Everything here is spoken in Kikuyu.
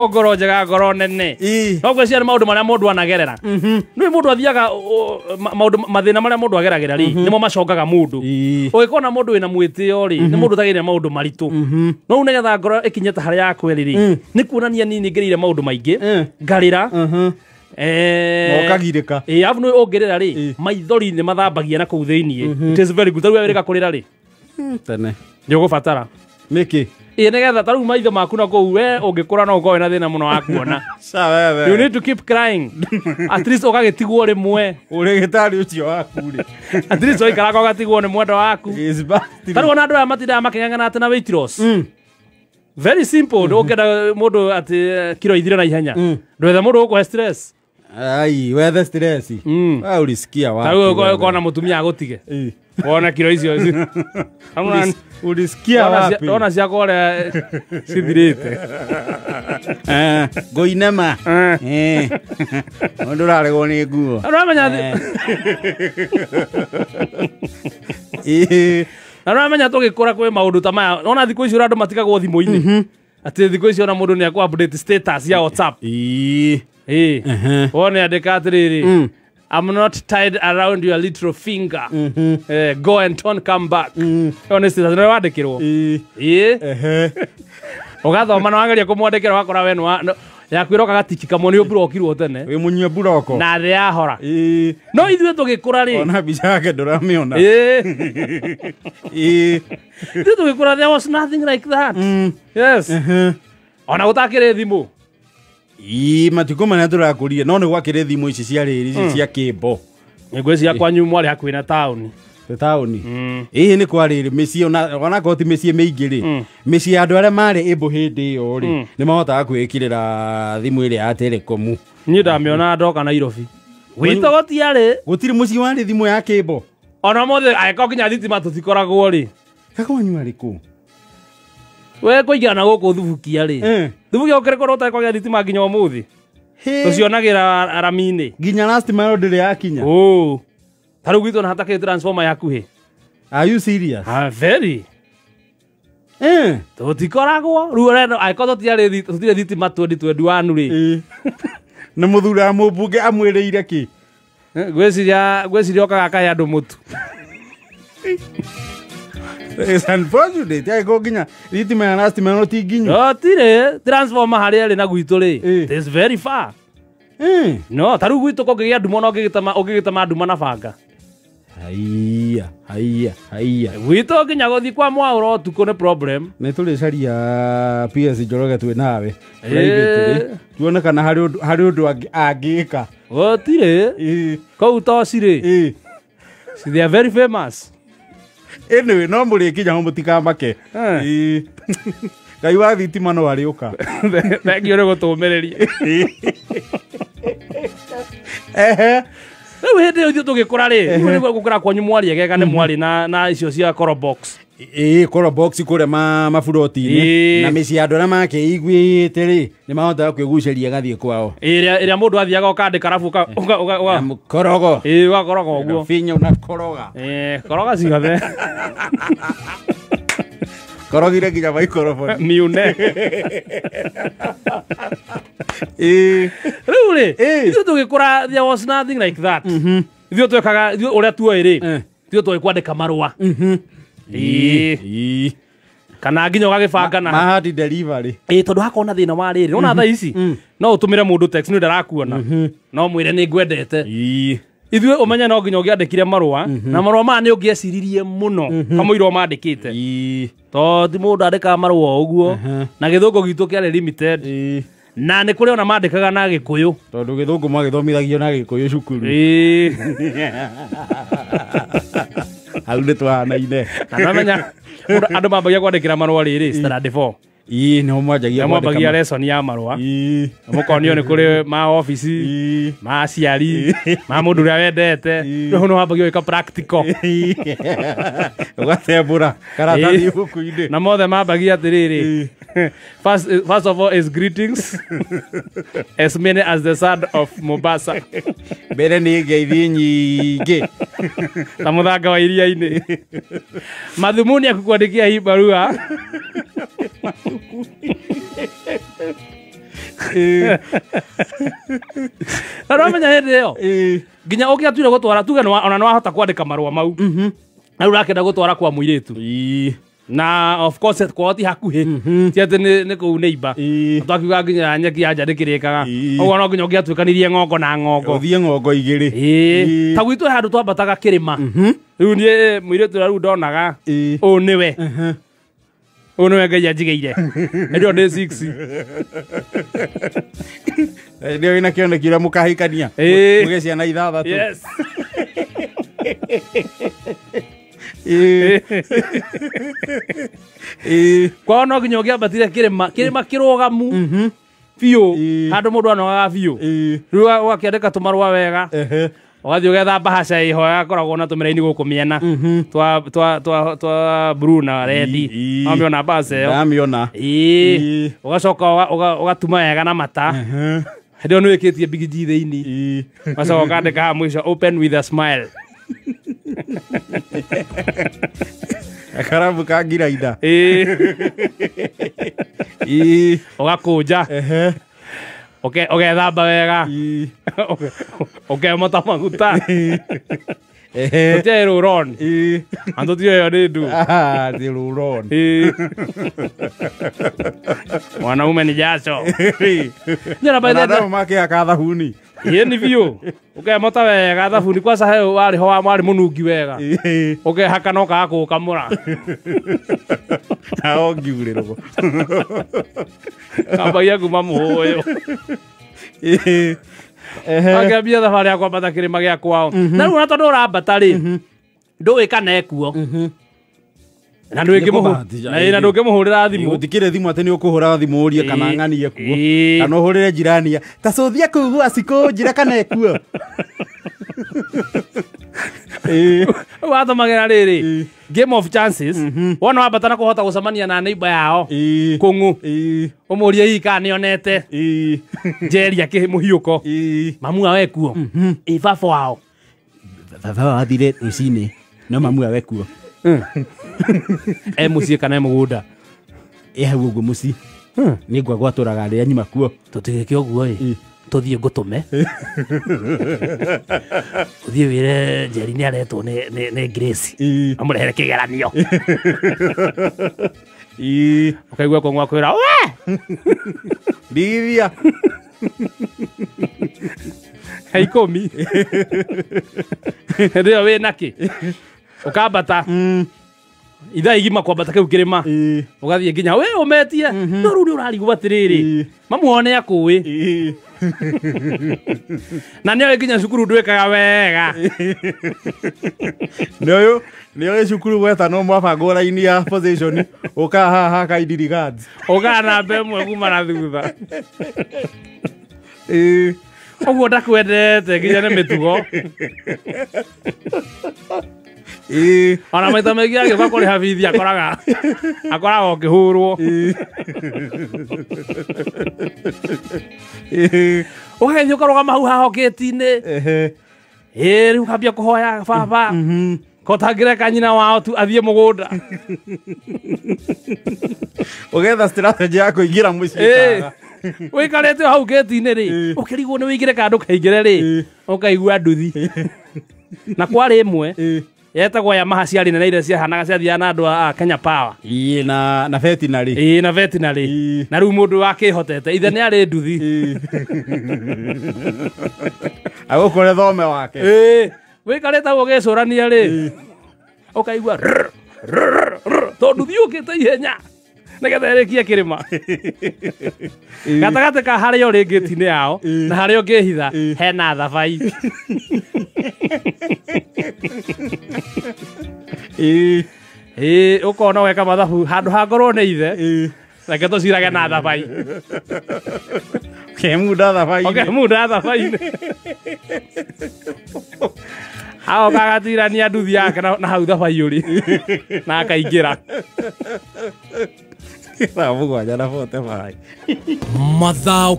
Ngoro njega, ngoro nene. No ngwĩciria nĩ maũndũ marĩa mũndũ anagerera. Nĩ mũndũ athiaga maũndũ mathĩna marĩa mũndũ ageragĩra rĩ, nĩmo macongaga mũndũ. Ũgĩkona mũndũ wĩna mwĩtĩo rĩ, nĩ mũndũ ũtagĩire maũndũ maritũ. No rĩu nĩgetha ngoro ĩkinye ta harĩa yakwa ĩrĩ rĩ, nĩ kuonania niĩ nĩ ngereire maũndũ maingĩ, ngarĩra. Na ũkagirĩka. Ĩĩ, arabu nĩ ũngĩrĩra rĩ, maithori nĩ mathambagia na kũu thĩiniĩ. It is very good. Ta rĩu we wĩrĩga kũrĩra rĩ? Tene. Nĩ ũgũbatara. Nĩkĩ? Ĩĩ, nĩgetha ta rĩu maitho maku na kũu, we ũngĩkũra no ũkorwo wĩna thĩna mũno wa kuona. Sa wewe. You need to keep crying, at least ũgagĩtigwo rĩmwe. Ũrĩgĩtarĩ ũcio waku rĩ. At least waikaraga ũgatigwo nĩ mwendwa waku. Is bad. Ta rĩu ona andũ aya matindaga makĩng'ang'ana atĩ na weight loss. Very simple. Ndũngĩenda mũndũ atĩ kiro ithire na ihenya, ndwethe mũndũ ũkũhe stress. Ai, wethe stress. Wewe ulisikia wapi? Ta rĩu Wewe? ũkona mũtumia agũtige Ĩ. wona kiro icio. Ulisikia wapi? Ndona ciakwa ũrĩa cithirĩte. Eh, ngũinama. Eh. Eh. Mũndũ ũraregwo nĩ nguo. Ũramenya Ĩ. Na ũramenya tũgĩkũra kwĩ maũndũ ta maya, ona thikũ ici ũrĩa andũ matigagwo thimũ-inĩ, atĩ thikũ ici ona mũndũ nĩ akũ update status ya WhatsApp. Ĩ. Ĩ, wone andĩka atĩrĩrĩ, "I'm not tied around your little finger. Eh, go and don't come back." Ĩyo nĩ status nĩ wandĩkĩrwo. Ĩ. Ĩ. Ehe. Ũgathoma na wageria kũmwandĩkĩra, wakora we nĩ yakwĩra ũkagatiki kamwe nĩ ũmburokirwo tene. Wĩ mũnyue buroko. Na thĩ yahora. Ĩ. No ithuĩ tũgĩkũra rĩ, Ona mbica yake ndũramĩona. Ĩ. Ĩ. Ithuĩ tũgĩkũra there was nothing like that. Yes, ona gũtakĩrĩ thimũ. Ĩ, matukũ marĩa tũrakũrire no nĩ gwakĩrĩ thimũ ici cia rĩrĩ, ici cia kĩmbo. Ngwĩciria kwanyu mwarĩ hakuhĩ na taũni. Te taũni. Ĩĩ, nĩ kwarĩ mĩciĩ onakorwo ti mĩciĩ mĩingĩ rĩ, mĩciĩ ya andũ arĩa marĩ ĩmbũ hĩndĩ ĩyo rĩ, nĩ mahotaga kwĩĩkĩrĩra thimũ ĩrĩa ya telekomu. Niĩ ndamĩona ndoka Nairobi, gwitũ gũtiarĩ. Gũtirĩ mũciĩ warĩ thimũ ya kĩmbo? Ona mothe angĩkorwo nginya thitima tũtikoragwo rĩ. Kakwanyu arĩ kũ? We kũingĩra na gũkũ Thubukia rĩ, Thubukia gũkĩrĩ kũndũ gũtarĩ kwagĩa thitima nginya ũmũthĩ. Hĩ. Tũcionagĩra arami-inĩ. Nginya last mile ndĩrĩ yakinya? Ũ ta rĩu gwitũ na hatakĩrĩ transformer yakuhĩ. Are you serious? Ah, very. Tũtikoragwo rĩu ũrenda angĩkorwo tũtiarĩ tũtirĩ thitima 2021 rĩ. Ĩ. Nĩ mũthuri mũmbunge amwĩrĩire kĩ? Ngwĩciria okaga akahe andũ mũtu. It's unfortunate angĩkorwo nginya thitima ya last mile ti nginyu. Gũtirĩ transformer harĩa ĩrĩ na gwitũ rĩ. Ĩ. It is very far. No ta rĩu gwitũ kũngĩgĩa nduma, no ũngĩgĩtema nduma na banga. Haiya, haiya, haiya! Gwitũ nginya gũthiĩ kwa mwaũro ũtukũ nĩ problem. Nĩ tũrĩcaria PS Njoroge twĩ nawe privately, tuone kana harĩ ũndũ angĩka. Gũtirĩ. Kũu toci rĩ, they are very famous. Anyway, no mũrĩkinya ho, mũtikamake. Ĩ. Ngai wa thitima no arĩũka. Thengiũ nĩ gũtũmĩrĩria. Ehe. Rĩu hĩndĩ ĩyo ithuĩ tũgĩkũra rĩ, rĩu nĩguo gũkũra kwanyu mwarĩ egega nĩ mwarĩ na icio cia Coro box. Ĩĩ, koro box kũrĩa maburoti-inĩ. Na mĩciĩ ya andũ arĩa makĩiguĩte rĩ, nĩ mahotaga kwĩgucĩria gathiĩ kwao. Ĩrĩa mũndũ athiaga ũkandĩka arabu Na mũkorogo. Ĩĩ, ũgakoroga ũguo. Binya unakoroga. Ĩĩ, koroga ciothe. Korogire nginya microphone. Miune. Ĩĩ. Rĩu rĩ, ithuĩ tũgĩkũra there was nothing like that. Ithuĩ twekaga, ithuĩ ũrĩa tuoĩ rĩ, ithuĩ twoĩ kwandĩka marũa. Ĩĩ. Kana nginya ũgagĩbanga na Mahadi delivery. Ĩĩ, tondũ hakorwo na thĩna wa rĩrĩ, nona thaa ici no ũtũmĩre mũndũ text nĩ ndarakuona, no mwĩre nĩ ngwendete. Ithuĩ ũmenye no nginya ũngĩandĩkire marũa, na marũa maya nĩ ũngĩeciririe mũno kamũira ũmandĩkĩte, tondũ ti mũndũ andĩkaga marũa o ũguo, na gĩthũngũ gitũ kĩarĩ limited, na nĩ kũrĩ ona mandĩkaga na Gĩkũyũ. Tondũ gĩthũngũ mwagĩthomithagio na Gĩkũyũ cukuru. Ĩĩ. Hau nĩ twahanaine. Na namenya andũ mambagia kwandĩkĩra marũa rĩrĩ standard 4. Ĩĩ, nĩho mwanjagia. Nĩ mwambagia kwandĩka lesson ya marũa. Mũkonio nĩ kũrĩ ma obici, ma aciari, ma mũndũ ũrĩa wendete. Rĩu nĩ wambagia gwĩka practical. Ũgatembũra karatathi ibuku-inĩ. Na mothe mambagia atĩrĩrĩ, first of all is greetings as many as the sand of Mombasa." Mbere nĩ ngeithi nyingĩ. Ta mũthanga wa iria-inĩ. Madhumuni ya kukuandikia hii barua. Na ndwamenya hĩndĩ ĩyo nginya ũngĩatuire gũtwara tuge ona nĩwahota kwandĩka marũa mau na rĩu ũrakĩenda gũtwara kwa mũirĩtu na of course kwao ti hakuhĩ ti atĩ nĩ kũu neighbor twakiuga nginya nyeki ya nja ndĩkĩrĩkaga ũguo no nginya ũngĩatuĩkanirie ng'ongo na ng'ongo ũthiĩ ng'ongo igĩrĩ ta gwitũ he handũ twambataga kĩrĩma rĩu niĩ mũirĩtu ũrĩa rĩu ndonaga ũyũ nĩwe ũyũ nĩwe Ngai anjigĩire hĩndĩ ĩyo ndĩ 6 nĩyo wĩna kĩoneki ũrĩa mũkahikania mũgĩe ciana ithathatũ. Yes. Kwao no nginya ũngĩambatire kĩrĩma kĩrĩma kĩrũgamu biũ handũ mũndũ anogaga biũ rĩu ũgakĩandĩka tũmarũa wega ũgathiĩ ũgetha mbahaca ĩho yakoragwo na tũmĩraini gũkũ mĩena twa blue na red wamĩona mbahaca ĩyo ndamĩona ũgacoka ũgatuma wega na mata hĩndĩ ĩyo nĩ wĩkĩtie bigiji thĩinĩ ũgacoka ũkandĩka haha mũico open with a smile Karamu ka ngirainda ũgakũnja ũgethamba wega ũkemota maguta tũtiarĩ rũron na tũtiũĩ ĩyo nĩ ndu nĩ rũron mwanaume ni jaco wanadamu makĩhaka thabuni ĩĩ nĩ biũ ũkemota wega thabuni kwanza he warĩ ho warĩ mũnungi wega ũkehaka na ũkaga kũũkamũra nao ngiurĩrwo kambagia kuma mũhũyũ akĩambia thabarĩ ya kwambata kĩrĩma gĩa kwao na rĩu ona tondũ ũrambata rĩ ndũĩ kana ekuo na ndũngĩmũhũrĩra thimũ gũtikĩrĩ thimũ atĩ nĩ ũkũhũra thimũ ũrie kana ng'anie kuo kana ũhũrĩre jirani ta cũthia kũu gwa Cikũ njĩra kana ekuo watũmagĩra rĩrĩ game of chances wona wambata na kũhota gũcemania na neighbor yao kũng'ũ ũmũrie hihi kana nĩonete Njeri akĩmũhiũko mamu wao ekuo ĩ baba wao baba wao athire rũcinĩ no mamu wao ekuo e mũciĩ kana e mũgũnda ĩ hau ũguo mũciĩ nĩ ngwa gwatũraga rĩrĩa nyuma kuo tũtigĩke ũguo ĩ tũthiĩ ngũtũme ũthiĩ wĩre Njeri nĩ aretwo nĩ Grace amũrehere kĩgeranio ũkaigua kũng'ũ akwĩra we ndigithia he ikũmi hĩndĩ ĩyo wĩ nakĩ ũkambata ithaa igima kwambata kĩu kĩrĩma ũgathiĩ nginya we ũmetie no rĩu nĩ ũrarigwo atĩrĩrĩ mamuone akũĩ na nĩoĩ nginya cukuru ndwĩkaga wega nĩũyũ nĩoĩ cukuru gwetanwo mwabangwo raini ya position ũkaa haha kind regards ũkaa namba ĩmwe kuma na thutha ũguo ndakwendete nginya nĩ mĩtugo ona maita maingĩ agĩũka kũrĩha bithi akoraga ũkĩhũrwo ũgagĩthiĩ ũkarũgama hau haha gĩti-inĩ ĩ rĩu ũkambia kũhoya baba ko tangĩreka nyina wao tu athiĩ mũgũnda ũgetha strategy ya kũingĩra mũciĩ wĩikarĩte hau gĩti-inĩ rĩ ũkĩrigwo nĩ wĩingĩre kana ndũkaingĩre rĩ ũkaigua nduthi na kwarĩ ĩmwe yetagwo Yamaha ciarĩ nene iria ciahanaga ciathiaga na andũ a Kenya Power ĩĩ na veterinary ĩĩ na veterinary na rĩu mũndũ wakĩhotete ithe nĩ arĩ nduthi agũkore thome wake ĩĩ wĩikarĩte hau ũgĩcũrania rĩ ũkaigua tondũ nduthi yũkĩte ihenya nĩgetha ĩrĩkie kĩrĩma gatagatĩ ka harĩa ũrĩ ngĩti-inĩ yao na harĩa ũngĩhitha hena thabai ĩĩ ũkona weka mathabu handũ hangorwo nĩ ithe reke tũcirage na thabai ũkemunda thabai-inĩ ũkemunda thabai-inĩ agoka agatirania nduthi yake na hau thabai ũrĩ na akaingĩra thaa 7:45 Mathao.